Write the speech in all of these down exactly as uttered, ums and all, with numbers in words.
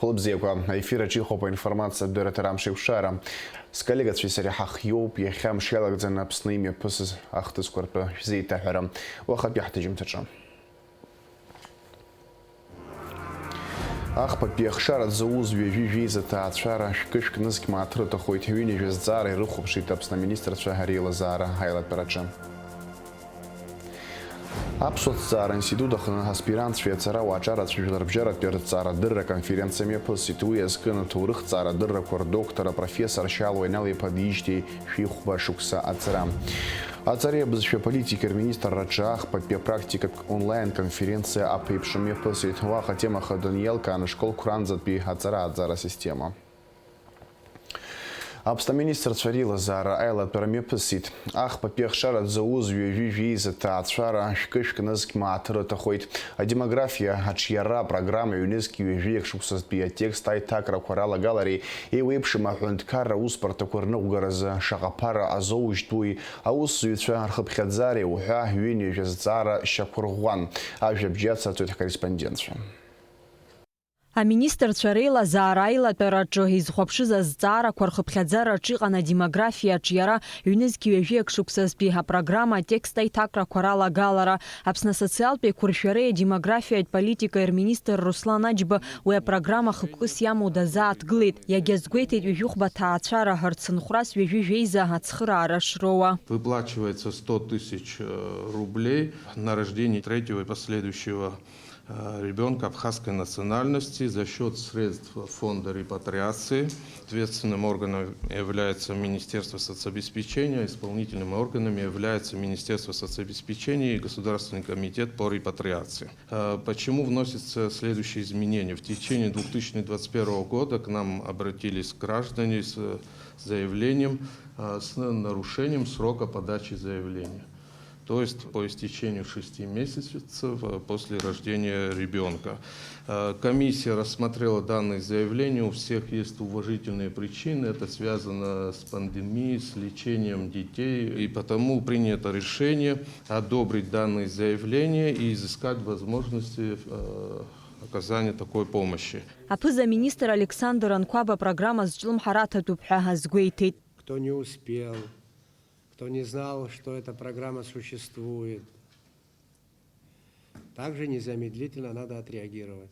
Хәылбзиақәа, аефир аҿы иҟоуп аинформациатә дырраҭара Амш еиқәшара. Сколлегацәеи сареи ҳахиоуп, иахьа амш иалагӡаны Аԥсны имҩаԥысыз ахҭысқәа ртәы шәзеиҭаҳәара. Уахатәи ҳҭыжьымҭаҿы. Ахԥатәи ахшара дзауз ҩажәи жәеиза ҭаацәара шәкы-шәкы нызқь мааҭ рыҭахоит, ҩынҩажәа зҵаара ирыхәаԥшит Аԥсны аминистрцәа реилазаара аилатәараҿы. Аԥсуа ҭҵаара институт аҟны аспирантцәеи аҵарауаа аҿарацәеи жәларбжьаратәи рҭҵаарадырра конференциа мҩаԥысит. Уи азкын аҭоурыхҭҵаарадыррақәа рдоктор апрофессор Шьалуа Инал-иԥа диижьҭеи шәи хәба шықәса аҵара. Аҵареи абызшәа политикеи рминистрраҿы ахԥатәи апрактикатә онлайн-конференциа аԥеиԥш мҩаԥысит. Уаҟа атема хаданы иалкаан ашколқәа ранӡатәи аҵара-ааӡара асистема. Аԥсны аминистрцәа реилазаара аилатәара мҩаԥысит. Ахԥатәи ахшара дзауз ҩажәи жәеиза ҭаацәара шәкы-шәкы нызқь мааҭ рыҭахоит. Адемографиа аҿиара апрограмма ҩнызқь ҩажәи акшықәсазтәи атекст аиҭакрақәа ралагалареи еиуеиԥшым аҳәынҭқарра аусбарҭақәа рныҟәгаразы шаҟа ԥара азоужьтәуи, аусзуҩцәа рхыԥхьаӡареи уҳәа ҩынҩажәа зҵаара шьақәырӷәӷәан. Ажәабжь иацырҵоит ҳкорреспондентцәа. Аминистрцәа реилазаара аилатәараҿы изхәаԥшыз азҵаарақәа рхыԥхьаӡараҿ иҟан адемографиа аҿиара ҩнызқь ҩажәи акшықәсазтәи апрограмма атекст аиҭакрақәа ралагалара. Аԥсны асоциалтә еиқәыршәареи адемографиатә политикеи рминистр Руслан Аџьба уи апрограмма хықәкыс иамоу дазааҭгылеит. Иагьазгәеиҭеит ҩажәихәба ҭаацәара рцынхәрас ҩажәи жәеиза ацхыраара шроуа. Выплачивается сто тысяч, э, рублей на рождение третьего и последующего э, ребёнка абхазской национальности за счёт средств фонда репатриации. Ответственным органом является Министерство соцобеспечения, исполнительными органами являются Министерство соцобеспечения и Государственный комитет по репатриации. Э, почему вносятся следующие изменения? В течение две тысячи двадцать первого года к нам обратились граждане с заявлением, э, с нарушением срока подачи заявления. То есть по истечению шести месяцев, э, после рождения ребёнка. Э, комиссия рассмотрела данные заявления, у всех есть уважительные причины, это связано с пандемией, с лечением детей, и потому принято решение одобрить данные заявления и изыскать возможности, э, оказания такой помощи. Аԥыза-министр Александр Анқәаб апрограмма зҿлымҳара аҭатәуп ҳәа азгәеиҭеит. Кто не успел, кто не знал, что эта программа существует, также незамедлительно надо отреагировать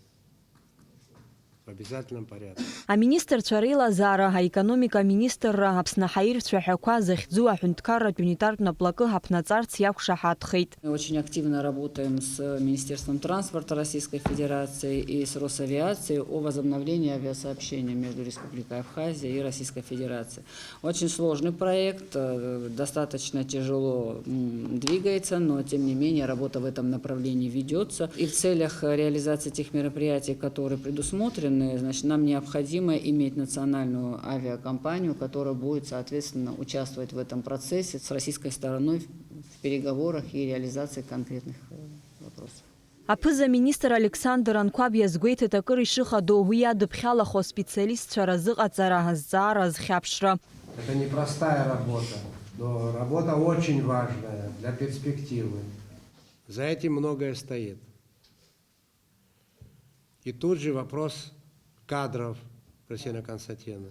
в обязательном порядке. Аминистрцәа реилазаара, аекономика аминистрра, Аԥсны ҳаирцәа ҳәақәа захьӡу аҳәынҭқарратә унитартә наплакы ҳаԥнаҵарц иақәшаҳаҭхеит. Мы очень активно работаем с Министерством транспорта Российской Федерации и с Росавиацией о возобновлении авиасообщения между Республикой Абхазия и Российской Федерацией. Очень сложный проект, э, достаточно тяжело, м, двигается, но тем не менее работа в этом направлении ведётся. И в целях реализации тех мероприятий, которые предусмотрены, значит, нам необходимо иметь национальную авиакомпанию, которая будет, соответственно, участвовать в этом процессе с российской стороной в переговорах и реализации конкретных, э, вопросов. Аԥыза-министр Александр Анқәаб иазгәеиҭеит акыр ишыхадоу, уи адыԥхьалахо аспециалистцәа разыҟаҵара, азҵаара, азхьаԥшра. Это непростая работа, но работа очень важная для перспективы. За этим многое стоит. И тут же вопрос кадров, Кристина Константиновна.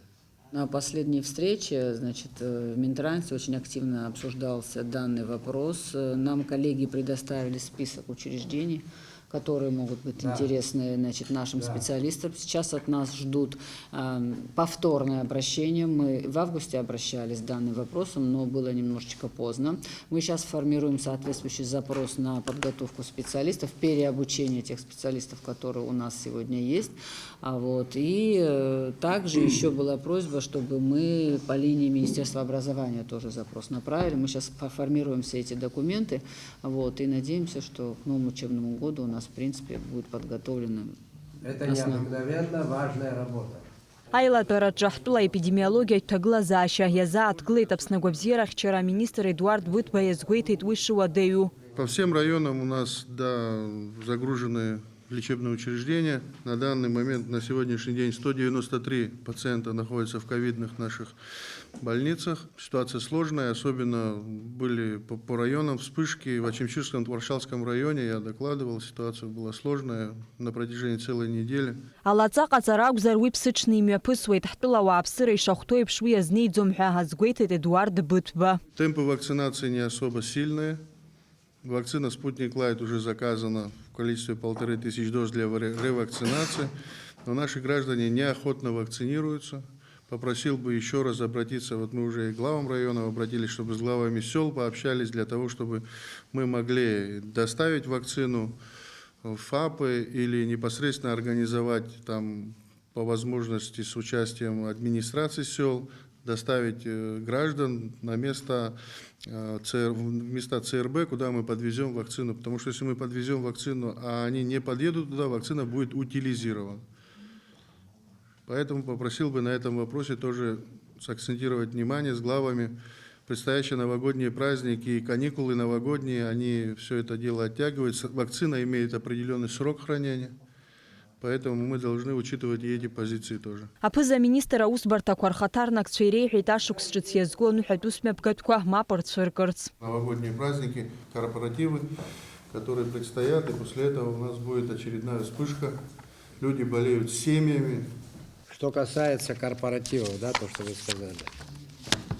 На последней встрече, значит, э, в Минтрансе очень активно обсуждался данный вопрос. Э, нам коллеги предоставили список учреждений, которые могут быть интересны, значит, нашим специалистам. Сейчас от нас ждут, ам, повторное обращение. Мы в августе обращались с данным вопросом, но было немножечко поздно. Мы сейчас формируем соответствующий запрос на подготовку специалистов, переобучение тех специалистов, которые у нас сегодня есть. А вот, и, э, также ещё была просьба, чтобы мы по линии Министерства образования тоже запрос направили. Мы щас фо-, формируем все эти документы, вот, и надеемся, что к новому учебному году у нас, в принципе, будет подготовлено. Это основ- необыкновенно важная работа. Аилатәараҿы ҳтәыла аепидемиологиатә ҭагылазаашьа иазааҭгылеит Аԥсны агәабзиарахьчара аминистр Едуард Быҭәба иазгәеиҭеит уи шыуадаҩу. По всем районам у нас, да, загружены лечебные учреждения. На данный момент, на сегодняшний день, сто девяносто три пациента находятся в ковидных наших больницах. Ситуация сложная, особенно были по, по районам вспышки. В Очамчырском, Тҟәарчалском районе я докладывал, ситуация была сложная на протяжении целой недели. Алаҵа ҟаҵара акәзар, уи ԥсыҽны имҩаԥысуеит. Ҳтәыла ауааԥсыра ишахәҭоу еиԥш уи азнеиӡом ҳәа азгәеиҭеит Едуард Быҭәба. Темпы вакцинации не особо сильные. Вакцина «Спутник Лайт» уже заказана в количестве полторы тысячи доз для вре-, ревакцинации, но наши граждане неохотно вакцинируются. Попросил бы ещё раз обратиться, вот мы уже и к главам районов обратились, чтобы с главами сёл пообщались для того, чтобы мы могли доставить вакцину в ФАПы или непосредственно организовать там по возможности с участием администраций сёл доставить, э, граждан на места, э, ЦР, в места ЦРБ, куда мы подвезём вакцину. Потому что если мы подвезём вакцину, а они не подъедут туда, вакцина будет утилизирована. Поэтому попросил бы на этом вопросе тоже сакцентировать внимание с главами. Предстоящие новогодние праздники и каникулы новогодние, они всё это дело оттягивают. С-, вакцина имеет определённый срок хранения. Поэтому мы должны учитывать и эти позиции тоже. Аԥыза-министр аусбарҭақәа рхаҭарнакцәа иреиҳәеит ашықәс ҿыц иазку аныҳәатә усмҩаԥгатәқәа мап рцәыркырц. Новогодние праздники, корпоративы, которые предстоят, и после этого у нас будет очередная вспышка. Люди болеют семьями. Что касается корпоративов, да, то, что вы сказали.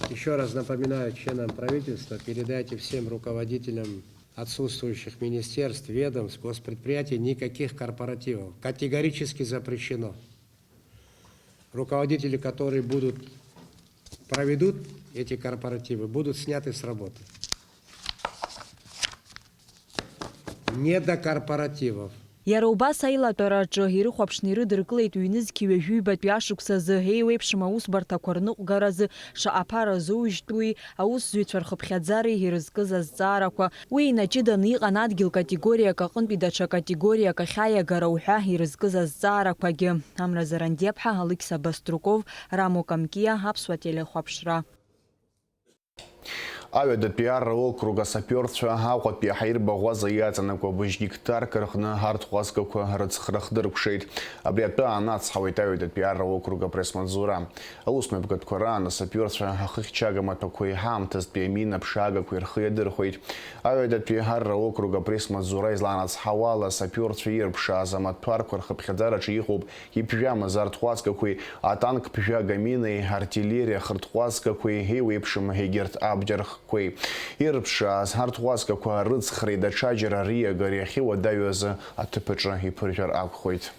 Ещё раз напоминаю членам правительства, передайте всем руководителям отсутствующих министерств, ведомств, госпредприятий никаких корпоративов. Категорически запрещено. Руководители, которые будут, проведут эти корпоративы, будут сняты с работы. Не до корпоративов. Иара убас аилатәараҿы ирыхәаԥшны ирыдыркылеит ҩнызқьи ҩажәи ҩбатәи ашықәс азы еиуеиԥшым аусбарҭақәа рныҟәгаразы шаҟа ԥара зоужьтәуи, аусзуҩцәа рхыԥхьаӡареи ирызкыз азҵаарақәа. Уи инаҷыданы иҟан адгьыл категориак аҟынтәи даҽа категориак ахь аиагара уҳәа ирызкыз азҵаарақәагьы. Амра Зарандиаԥҳа, Алықьса Баструков, Рамо Камкиа, Аԥсуа телехәаԥшра. Аҩадатәи арра округ асапиорцәа Аҟәатәи аҳаирбаӷәаза иаҵанакуа быжь гектарк рҟны арҭҟәазгақәа рыцхра хдыркәшеит. Абри атәы аанацҳауеит аҩадатәи арра округ апресс-маҵзура. Аусмҩаԥгатәқәа раан асапиорцәа ахыхьчага маҭәақәеи ҳаамҭазтәи амина ԥшаагақәеи рхы иадырхәеит. Аҩадатәи арра округ апресс-маҵзура излаанацҳауа ала, асапиорцәа ирԥшааз амаҭәарқәа рхыԥхьаӡараҿы иҟоуп иԥжәамыз арҭҟәазгақәеи атанк ԥжәага минеи артиллериа хырҭҟәазгақәеи еиуеиԥшым егьырҭ абџьар хкқәеи. Ирԥшааз арҭҟәазгақәа рыцхреи даҽаџьара риагареи ахьыуадаҩу азы аҭыԥаҿы иԥыржәар акәхоит.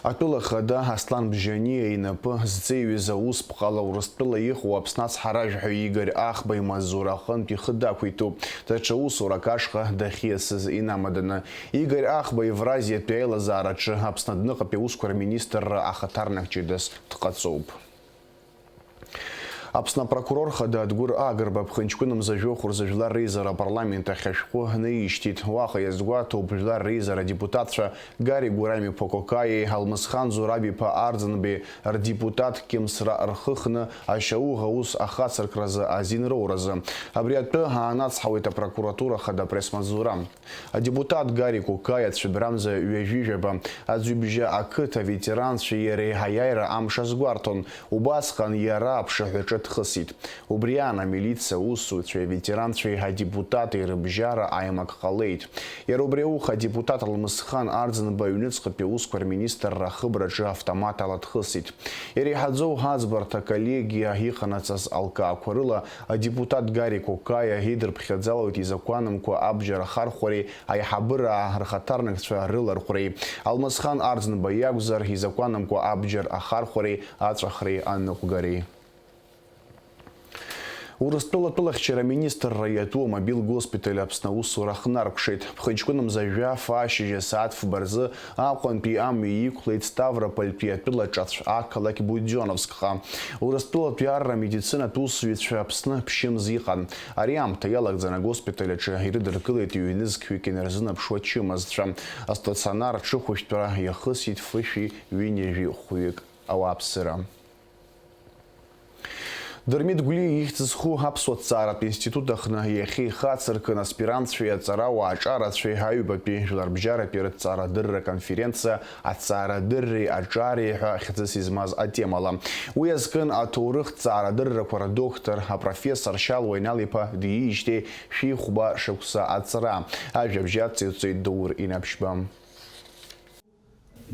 Атәыла хада Аслан Бжьаниа инапы зҵеиҩыз аусԥҟала Урыстәыла иҟоу Аԥсны ацҳаражәҳәаҩ Игорь Ахба имаҵзура аҟынтә ихы дақәиҭуп, даҽа усурак ашҟа дахьиасыз инамаданы. Игорь Ахба Евразиатәи аилазаараҿы Аԥсны адәныҟатәи аусқәа рминистрра ахаҭарнак ҷыдас дҟаҵоуп. Аԥсны апрокурор хада Адгәыр Агрба ԥхынҷкәынамза жәохә рзы Жәлар Реизара апарламент ахь ашәҟәы наишьҭит. Уаҟа иазгәаҭоуп Жәлар Реизара адепутатцәа Гари Гәырам-иԥа Кокаиеи Алмысхан Зураб-иԥа Арӡынбеи рдепутат кьымсра рхыхны ашьауӷа аус ахацыркразы азин роуразы. Абри атәы аанацҳауеит апрокуратура хада апресс-маҵзура. Адепутат Гари Кокаиа цәыбрамза ҩажәижәаба аӡҩыбжьа ақыҭа аветеранцәеи иареи аиааира амш азгәарҭон, убасҟан иара аԥшаҳәаҿы дхысит. Убри аан амилициа аусзуҩцәеи аветеранцәеи адепутати рыбжьара аимак ҟалеит. Иара убри ауха адепутат Алмысхан Арӡынба аҩныҵҟатәи аусқәа рминистрра ахыбраҿы автомат ала дхысит. Иреиҳаӡоу аӡбарҭа аколлегиа иҟанаҵаз алкаақәа рыла адепутат Гари Кокаиа идырԥхьаӡалоит изакәанымкәа абџьар ахархәареи аиҳабыраа рхаҭарнакцәа рылархәреи, Алмысхан Арӡынба иакәзар, изакәанымкәа абџьар ахархәареи аҵәахреи аныҟәгареи. Урыстәыла атәылахьчара аминистрра иатәу амобил госпиталь Аԥсны аусура ахнаркәшеит. Ԥхынҷкәынамза жәаф ашьыжь асааҭ фба рзы Аҟәантәи амҩа иқәлеит Ставропольтәи атәыла ҿацә ақалақь Будионовскҟа. Урыстәылатәи арра медицинатә усзуҩцәа Аԥсны ԥшьымз иҟан. Ари аамҭа иалагӡаны агоспиталь аҿы ирыдыркылеит ҩ-нызқьҩык инарзынаԥшуа ачымазцәа. Астационар аҽыхәышәтәра иахысит фышәи ҩынҩажәи хәҩык ауааԥсыра. Дырмит Гәлиа ихьӡ зху аԥсуа ҭҵааратә институт аҟны иахьа ихацыркын аспирантцәеи аҵарауаа аҿарацәеи аҩбатәи жәларбжьаратәи рыҭҵаарадырра конференциа аҭҵаарадырреи аҿареи ҳәа хьӡыс измаз атемала. Уи азкын аҭоурых ҭҵаарадыррақәа рдоктор, апрофессор Шьалуа Инал-иԥа диижьҭеи шәи хәба шықәса аҵра. Ажәабжь ациҵоит Даур Инаԥшьба.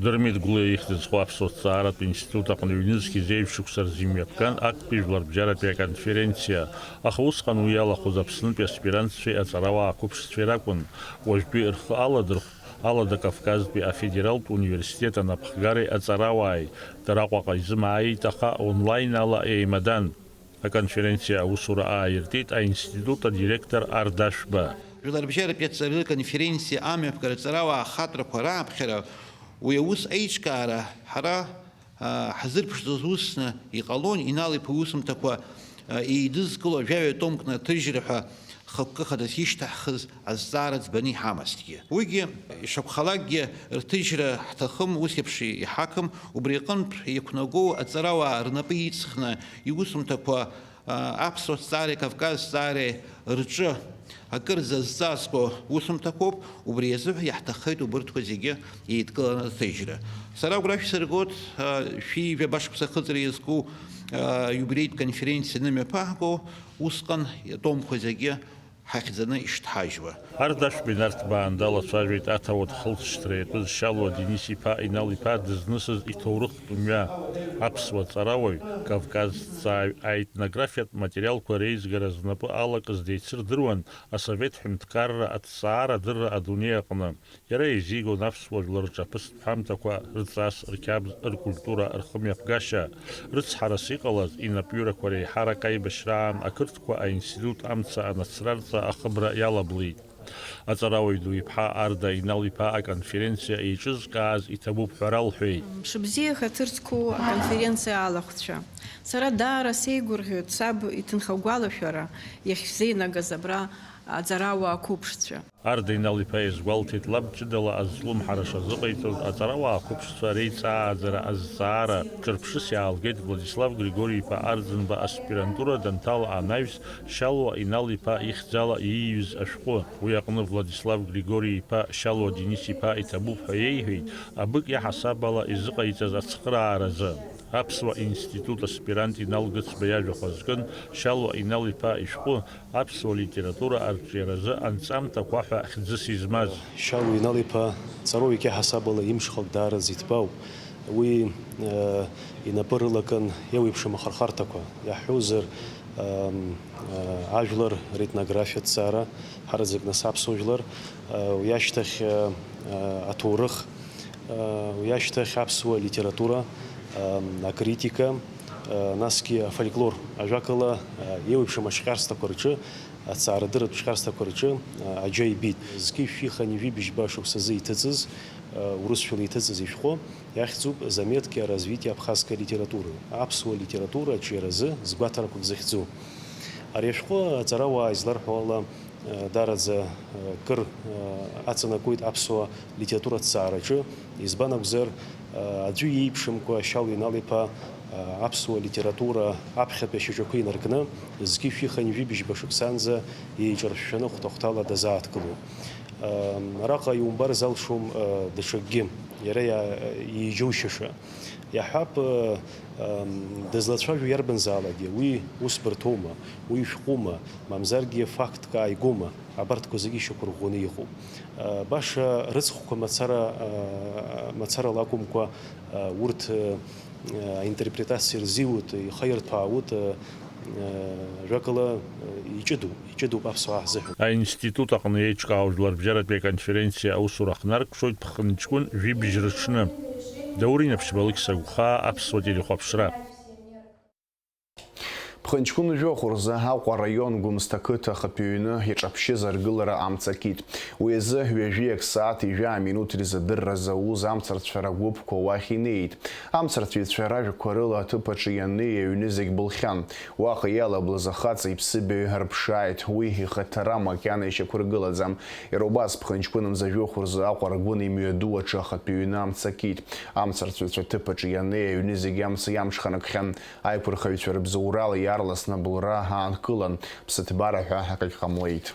Дырмит Гәлиа ихьӡ зху аԥсуа ҭҵааратә институт аҟны ҩнызқь зеижә шықәса рзы имҩаԥган актәи жәларбжьаратәи аконференциа, аха усҟан уи иалахәыз Аԥснытәи аспирантцәеи аҵарауаа ақәыԥшцәеи ракәын. Уажәтәи рхы аладырхә Алада Кавказтәи афедералтә университет анапхгареи аҵарауааи, дара Аҟәаҟа изымааит, аха онлайн ала еимадан. Аконференциа аусура ааиртит аинститут адиректор Арда Шәба. Жәларбжьаратәи аҵараҩы конференциа амҩаԥгара аҵарауаа ахаҵарақәа рааԥхьара, уи аус аиҿкаара ҳара, а, ҳзырԥшӡоз усны иҟалон, Инал-иԥа иусумҭақәа, а, еидызкыло жәаҩа томкны аҭыжьра ҳәа хықәкы хадас ишьҭаҳхыз азҵаара ӡбаны иҳамазҭгьы. Уигьы, ишакәхалакгьы, рҭыжьра ҳҭахым, ус еиԥш иҳақым, убри аҟынтә иқәнагоу аҵарауаа рнапы иҵхны иусумҭақәа, а, аԥсуа ҭҵаареи Кавказ ҭҵаареи рҿы акырӡа зҵазкуа усумҭақәоуп, убри азыҳәа иаҳҭаххеит убырҭқәа зегьы еидкыланы рҭыжьра. Сара агәра шәсыргоит, а, шәи жәаба шықәса ахыҵра иазку, а, иубилеитә конференциа анымҩаԥаҳго, усҟан атомқәа зегьы ҳахьӡаны ишҭҳажьуа. Ардашә Бинарҭ Баанда лацәажәеит аҭауад хылҵшьҭра иатәыз Шьалуа Денис-иԥа Инал-иԥа дызнысыз иҭоурыхтә мҩа. Аԥсуа ҵарауаҩ, Кавказ ҭҵааҩ аетнографиатә материалқәа реизгара знапы алакыз деицырдыруан асовет ҳәынҭқарра аҭҵаара адырра адунеи аҟны. Иара еизигон аԥсуа жәлар рҿаԥыцтә ҳәамҭақәа, рҵас, рқьабз, ркультура, рхымҩаԥгашьа. Рыцҳарас иҟалаз, инапҩырақәа реиҳарак аибашьраан ақырҭқәа аинститут амца анацрарҵа ахыбра иалаблит. Аҵарауаҩ ду иԥҳа Арда Инал-иԥа аконференциа еиҿызкааз иҭабуп ҳәа ралҳәеит. Мшыбзиа ҳаҭыр зқәу аконференциа алахәцәа. Сара даара сеигәырӷьоит саб иҭынхагәалашәара иахьшәзеинагаз абра аҵарауаа қәыԥшцәа. Арда Инал-иԥа иазгәалҭеит лаб ҷыдала азҿлымҳара шазыҟаиҵоз аҵарауаа қәыԥшцәа реиҵааӡара азҵаара. Ҿырԥшыс иаалгеит Владислав Григори-иԥа Арӡынба аспирантура данҭала анаҩс Шьалуа Инал-иԥа ихьӡала ииҩыз ашәҟәы. Уи аҟны Владислав Григори-иԥа Шьалуа Денис-иԥа иҭабуп ҳәа иеиҳәеит, абык иаҳасаб ала изыҟаиҵаз ацхырааразы. Аԥсуа институт аспирант Инал Гыцба иажәахә азкын Шьалуа Инал-иԥа ишәҟәы аԥсуа литература арҿиаразы анҵамҭақәа ҳәа хьӡыс измаз. Шьалуа Инал-иԥа ҵарауаҩык иаҳасаб ала имҽхак даараӡа иҭбаауп. Уи, э, инапы рылакын еиуеиԥшым ахырхарҭақәа, иаҳҳәозар, эм, э, ажәлар ретнографиатә ҭҵаара, ҳараӡак нас аԥсуа жәлар, э, уи ашьҭахь, э, э, аҭоурых, Уи ашьҭахь аԥсуа литература, акритика, насгьы афольклор, ажәакала, еиуеиԥшым ашьхьарсҭақәа рҿы, аҭҵаарадырратә шьхьарсҭақәа рҿы аџьа ибеит. Зқьи шәи хынҩажәи быжьба шықәсазы иҭыҵыз, урысшәала иҭыҵыз ишәҟәы иахьӡуп «Заметки о развитии абхазской литературы», аԥсуа литература аҿиаразы згәаҭарақәак зыхьӡу. Ари ашәҟәы аҵарауаа изларҳәо ала, Даараӡа кыр аҵанакуеит аԥсуа литература аҭҵаараҿы, избан акәзар, аӡәы иеиԥшымкәа Шьалуа Инал-иԥа аԥсуа литература аԥхьатәи ашьаҿақәа инаркны, зқьи шәи хынҩажәи быжьба шықәсанӡа еиҿаршәшәаны хәҭа-хәҭала дазааҭгылоуп. Араҟа иумбар залшом даҽакгьы, иара иа-, иџьоушьаша. Иаҳҳәап, ы, ым, дызлацәажәо иарбанзаалакгьы, уи усбарҭоума, уи шәҟәума, мамзаргьы фактк ааигәоума, абарҭқәа зегьы ишьақәырӷәӷәаны иҟоуп. Ы, баша рыцхәқәа мацара, ы, мацарала акәымкәа, ы, урҭ, ы, ы, аинтерпретациа рзиут, ихаирҭәаауеит, ы, Ажәакала, иҷыдоуп, иҷыдоуп аԥсуаа ҳзыҳәан. Аинститут аҟны еиҿкаау жәларбжьаратәи аконференциа аусура ахнаркәшоит ԥхынҷкәын жәибжь рыҽны. Даур Инаԥшьба, Алықьса Гәхаа, Аԥсуа телехәаԥшра. Ԥхынҷкәын жәохә рзы Аҟәа араион Гәымсҭа қыҭа ахатәы ҩны иҿаԥшьыз аргылара амца акит. Уи азы ҩажәиак сааҭ ҩажәа минуҭ рзы адырра зауз амцарцәа ргәыԥқәа уахь инеит. Амцарцәаҩцәа ражәақәа рыла аҭыԥ аҿы ианнеи аҩны зегь былхьан. Уаҟа иалаблыз ахаҵа иԥсыбаҩ арԥшааит, уи ихаҭара макьана ишьақәыргылаӡам. Иара убас, ԥхынҷкәын мза жәохә рзы Аҟәа аргәын имҩаду аҿы ахатәы ҩны амца акит. Амцарцәаҩцәа аҭыԥ аҿы ианнеи аҩны зегь амца иамҽханакхьан. Аиқәырхаҩцәа рыбзоурала иаарласны абылра аанкылан, ԥсыҭбара ҳәа акагь ҟамлеит.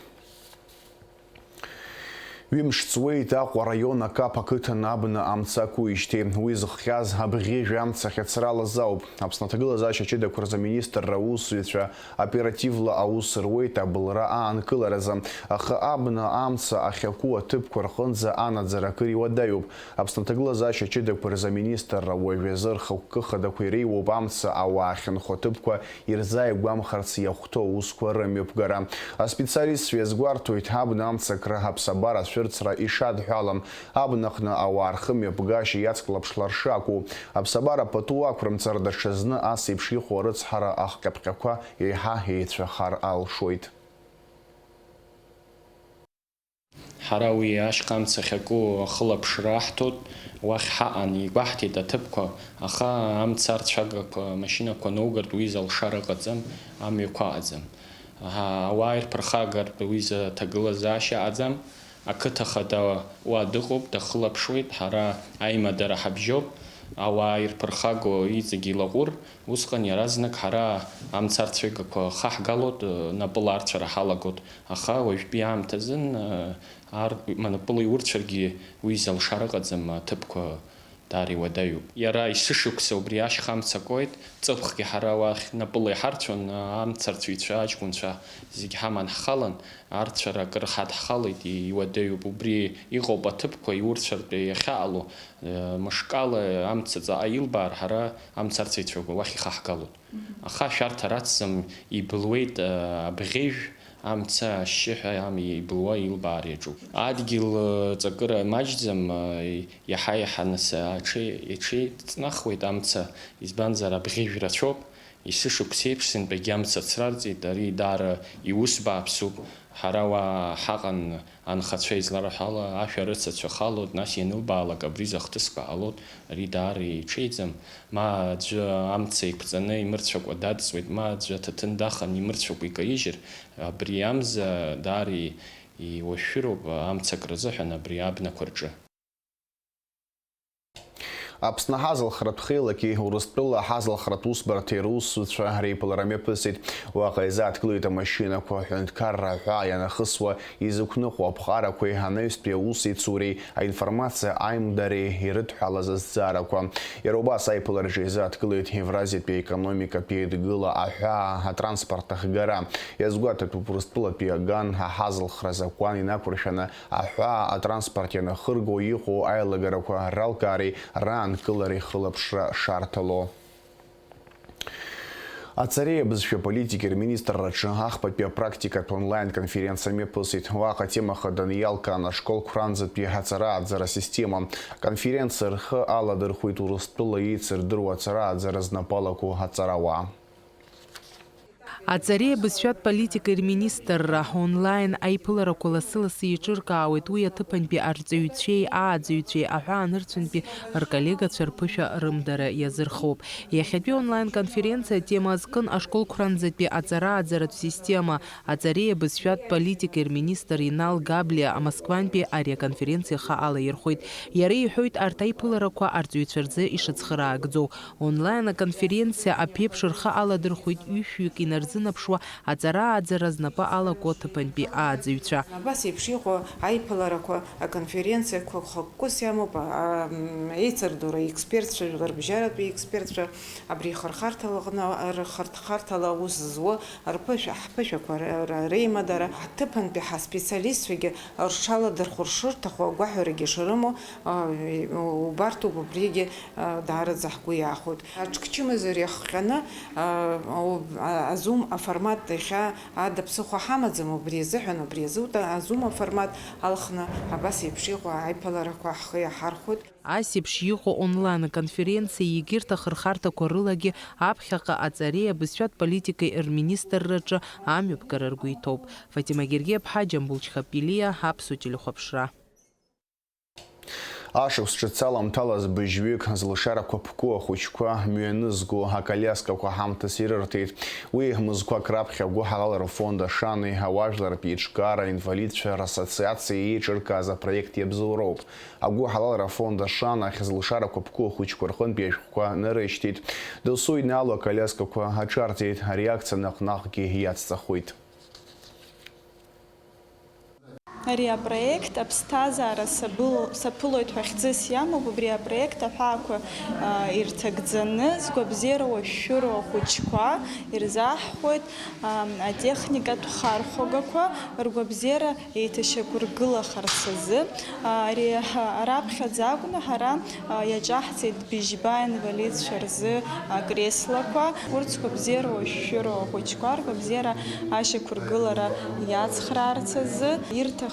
Ҩымш ҵуеит Аҟәа араион Акаԥ ақыҭан абна амца ақәижьҭеи. Уи зыхҟьаз абӷьыжә амца ахьацралаз ауп. Аԥсны аҭагылазаашьа ҷыдақәа рзы аминистрра аусзуҩцәа оперативла аус руеит абылра аанкыларазы. Аха абна амца ахьаку аҭыԥқәа рҟынӡа анаӡара акыр иуадаҩуп. Аԥсны аҭагылазаашьа ҷыдақәа рзы аминистрра уажәазы рхықәкы хадақәа иреиуоуп амца ауаа ахьынхо аҭыԥқәа ирзааигәамхарц иахәҭоу аусқәа рымҩаԥгара. Аспециалистцәа иазгәарҭоит, абна амцакра аԥсабара ашәырҵра ишадҳәалам. Абнаҟны ауаа рхымҩаԥгашьа иацклаԥшлар шакәу. Аԥсабара пату ақәрымҵар, даҽазны ас еиԥш иҟоу арыцҳара ахҟьаԥҟьақәа еиҳа еицәахар алшоит. Ҳара уи ашьха амца ахьаку ахылаԥшра аҳҭоит, уахь ҳаҟан, игәаҳҭеит аҭыԥқәа, аха амца арцәагақәа, амашьынақәа анаугартә уи залшар ыҟаӡам, амҩақәа аҟаӡам. Ҳа-, ауаа ирԥырхагартә уи изы аҭагылазаашьа аҟаӡам, ақыҭа хада уа дыҟоуп, дахылаԥшуеит, ҳара аимадара ҳабжьоуп, ауаа ирԥырхаго иҵегь илаҟәыр, усҟан иаразнак ҳара амца арцәагақәа хаҳгалоит, напыла арцәара ҳалагоит. Аха уажәтәи аамҭазын, ар-, манапыла иурцәаргьы уи залшар ыҟаӡам, аҭыԥқәа даара иуадаҩуп. Иара есышықәса убри ашьха амца акуеит, ҵыԥхгьы ҳара уахь напыла иҳарцәон, амцарцәаҩцәа, аҷкәынцәа зегь ҳаман ҳхалан, арцәара акыр ҳадҳхалеит, иуадаҩуп. Убри иҟоуп аҭыԥқәа иурцәартә иахьаҟало, мышкала амца ҵаҟа илбаар, ҳара амцарцәаҩцәа уахь ихаҳгалоит. Аха ашәарҭа рацӡам, ибылуеит, а, абӷьыжә, амца, ашьшьыҳәа, ам-, ибылуа илбаар иаҿуп. Адгьыл, а, ҵакыра маҷӡам, а, иаҳа-иаҳа нас аҽеи-, иҽеиҵнахуеит амца, избанзар абӷьыжә рацәоуп, есышықәса еиԥш сынтәагьы амца ацрарҵеит, ари даара иус бааԥсуп, ҳара уа ҳаҟан, анхацәа изларҳәо ала, ашәарыцацәа халоит, нас ианылбаалак абри захҭысқәа ҟалоит, ари даара иҽеиӡам, ма аӡәы амца еиқәҵаны имырцәакәа дадҵуеит, ма аӡәы аҭаҭын дахан имырцәакәа икаижьыр, абри амза даара и-, иуашәшәыроуп амцакра азыҳәан абри абнақәа рҿы. Аԥсны аҳазалхратә хеилаки Урыстәыла аҳазалхратә усбарҭеи русзуҩцәа реиԥылара мҩаԥысит. Уаҟа изааҭгылеит амашьынақәа, аҳәынҭқарра аҳәаа ианахысуа изықәныҟәо аԥҟарақәеи анаҩстәи аусеицуреи аинформациа аимдареи ирыдҳәалаз азҵаарақәа. Иара убас аиԥылараҿы изааҭгылеит Евразиатәи аекономикатә еидгыла аҳәаа атранспорт ахгара. Иазгәаҭатәуп, Урыстәылатәи аган аҳазалхра азакәан инақәыршәаны аҳәаа атранспорт ианахырго иҟоу аилагарақәа ралкаареи раанкылареи хылаԥшра шарҭало. Аҵареи абызшәа политики рминистрраҿы ахԥатәи апрактикатә онлайн-конференциа мҩаԥысит. Уаҟа атема хаданы иалкаан ашколқәранӡатәи аҵара-ааӡара асистема. Аконференциа рхы аладырхәит Урыстәыла еицырдыруа аҵара-ааӡара знапы алаку аҵарауаа. Аҵареи абызшәатә политикеи рминистрра онлайн аиԥыларақәа лассы-лассы еиҿыркаауеит, уи аҭыԥантәи арҵаҩцәеи ааӡаҩцәеи аҳәаанырцәынтәи рколлегацәа рԥышәа рымдара иазырхоуп. Иахьатәи онлайн-конференциа атема азкын ашколқәранӡатәи аҵара-ааӡаратә система. Аҵареи абызшәатә политикеи рминистр Инал Габлиа Москвантәи ари аконференциа ихы алаирхәеит. Иара иҳәоит, арҭ аиԥыларақәа арҵаҩцәа рзы ишыцхыраагӡоу. Онлайн-аконференциа аԥеиԥш рхы аладырхәеит ҩышәҩык инарзынаԥшуа аҵара-ааӡара знапы алаку аҭыԥантәи ааӡаҩцәа. Абас еиԥш иҟоу аиԥыларақәа, аконференциақәа хықәкыс иамоуп, а, м, еицырдыруа експертцәа, жәларбжьаратәи експертцәа, абри ихырхарҭала аҟны, рхырхарҭала аус зуа рԥышәа, ҳԥышәақәа р-, р-, реимадара, аҭыԥантәи ҳаспециалистцәагьы рҽаладырхәыр шырҭаху агәаҳәарагьы шрымоу, а, убарҭоуп убригьы, а, даараӡа ҳгәы иаахәоит. Аҽкчымазара иахҟьаны, а, у-, а, азум аформат иахьа ада ԥсыхәа ҳамаӡам, убри азыҳәан, убри азы ута-, азум аформат алхны абас еиԥш иҟоу аиԥыларақәа ҳхы иаҳархәоит. Ас еиԥш иҟоу онлайн-аконференциа егьырҭ ахырхарҭақәа рылагьы аԥхьаҟа аҵареи абызшәатә политикеи рминистрраҿы амҩаԥгара ргәы иҭоуп. Фатима Гергиаԥҳа, Џьамбул Чхаппилиа, Аԥсуа телехәаԥшра. Ашықәс ҿыц аламҭалаз быжьҩык зылшарақәа ԥку ахәыҷқәа мҩанызго аколиаскақәа ҳамҭас ирырҭеит. Уи мызқәак раԥхьа агәыҳалалра фонд Ашани ауаажәлартә еиҿкаара инвалидцәа рассоциациа еиҿыркааз апроект иабзоуроуп. Агәыҳалалра фонд Ашан ахь зылшарақәа ԥку ахәыҷқәа рҟынтәи ашәҟәқәа нарышьҭит. Досу инаало аколиаскақәа аҽарҵеит, ари акциа наҟ-наҟгьы иацҵахоит. Ари апроект аԥсҭазаара сабыл-, саԥылоит ҳәа хьӡыс иамоуп. Убри апроект аҳәаақәа, а, ирҭагӡаны, згәабзиара уашәшәыроу ахәыҷқәа ирзаҳхәоит, а, атехникатә хархәагақәа ргәабзиара еиҭашьақәыргылахарц азы. А, ари, а, раԥхьаӡа акәны ҳара, а, иаҿаҳҵеит быжьба инвалидцәа рзы, а, креслақәа. Урҭ згәабзиара уашәшәыроу ахәыҷқәа ргәабзиара ашьақәыргылара иацхраарц азы ирҭахыз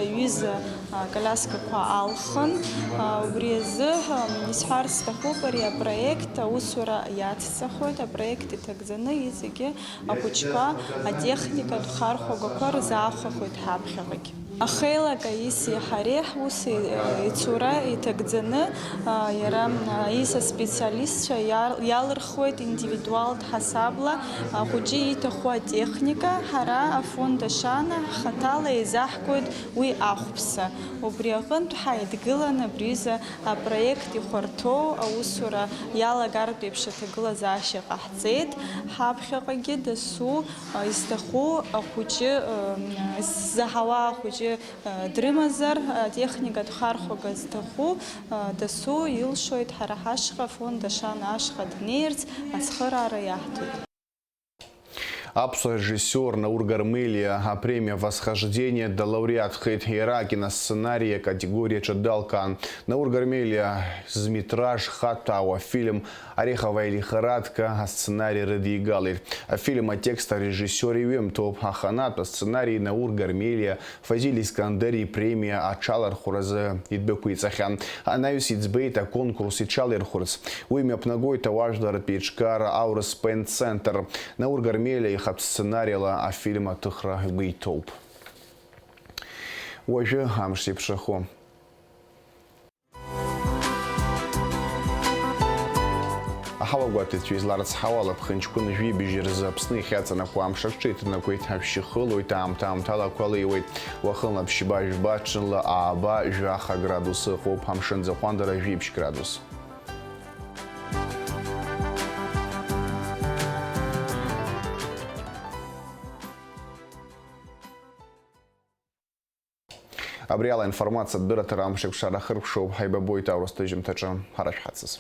аҩыза, а, коляскақәа алхын. А, убри азы, а, исҳәарц сҭахуп, ари апроект аусура иацҵахоит, апроект иҭагӡаны иҵегьы ахәыҷқәа атехникатә хархәагақәа рзаахәахоит ҳаԥхьаҟагь. Ахеилак Аиси ҳареи ҳуси, э, ицура иҭагӡаны, а, иара, а, Аиса специалистцәа иар-, иалырхуеит индивидуалтә ҳасабла ахәыҷы ииҭаху атехника, ҳара афонд Ашана ҳхаҭала еизаҳгоит уи ахәԥса. Убри аҟынтә ҳаидгылан абри аҩыза апроект ихәарҭоу аусура иалагартә еиԥш аҭагылазаашьа ҟаҳҵеит. Ҳаԥхьаҟагьы дасу, а, изҭаху ахәыҷы, а, ззаҳауа ахәыҷы, а, дрымазар, атехникатә хархәага зҭаху, а, дасу илшоит ҳара ҳашҟа, афонд Ашана ашҟа днеирц ацхыраара иаҳҭоит. Аԥсуа режиссиор Наур Гармелиа апремиа Восхождение далауреатхеит. Иара акиносценарии акатегориаҿы далкаан. Наур Гармелиа зметраж хаҭәаау афильм Ореховая лихорадка асценари рыдигалеит. Афильм атекст арежиссиор иҩымҭоуп, аханатә асценари Наур Гармелиа Фазиль Искандери ипремиа аҽалархәразы идәықәиҵахьан. Анаҩс иӡбеит аконкурс иҽалирхәырц. Уи мҩаԥнагоит ауаажәларратә еиҿкаара Аурыс Пен Центр. Наур Гармелиа ихатә сценариала афильм аҭыхра гәеиҭоуп. Уажәы амш зеиԥшрахо. Аҳауагәаҭаҩцәа изларыцҳауа алаԥхынҷқәа ныжәибжь рзы Аԥсны иахьаҵанакуа амш аҽеиҭанакуеит, ашәшьы хылоит, аамҭа-аамҭала ақәа леиуеит. Уахынла ԥшьба-жәба, ҽынла ааба-жәаха градус ыҟоуп, амшын ӡахәандара жәибжь градус. Абри ала аинформациатә дырраҭара амш еиқәшара ахыркәшоуп, ҳаибабоит аурыс ҭыжьымҭаҿы, ҳара шәҳацыз.